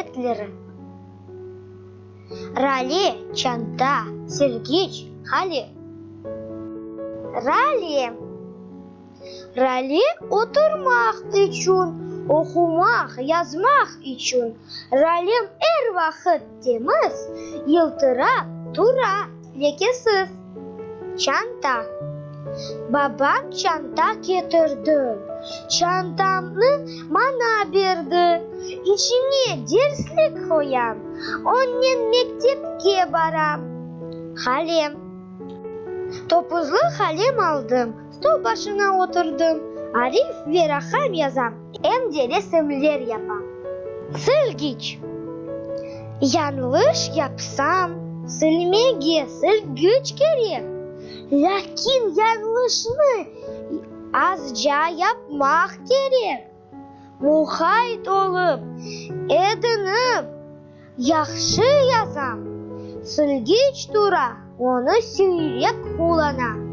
Aletleri, rale, çanta, silgiç, qalem. Rale. Rale oturmaq içün, oqumaq, yazmaq içün. Ralem er vaqıt temiz, yıltırap tura, lekesiz. Çanta. Babam çanta ketirdi, çantamnı maña berdi. İçine derslik qoyam, onnen mektepke baram. Qalem. Topuzlı qalem aldım, stol başına oturdım, arif ve raqam yazam, em de resimler yapam. Silgiç. Yañlış yapsam, silmege silgiç kerek. Lâkin yañlışnı azca yapmaq kerek. Muqayt olıp, edinip, yahşı yazam. Silgiç tura, onı siyrek qullanam.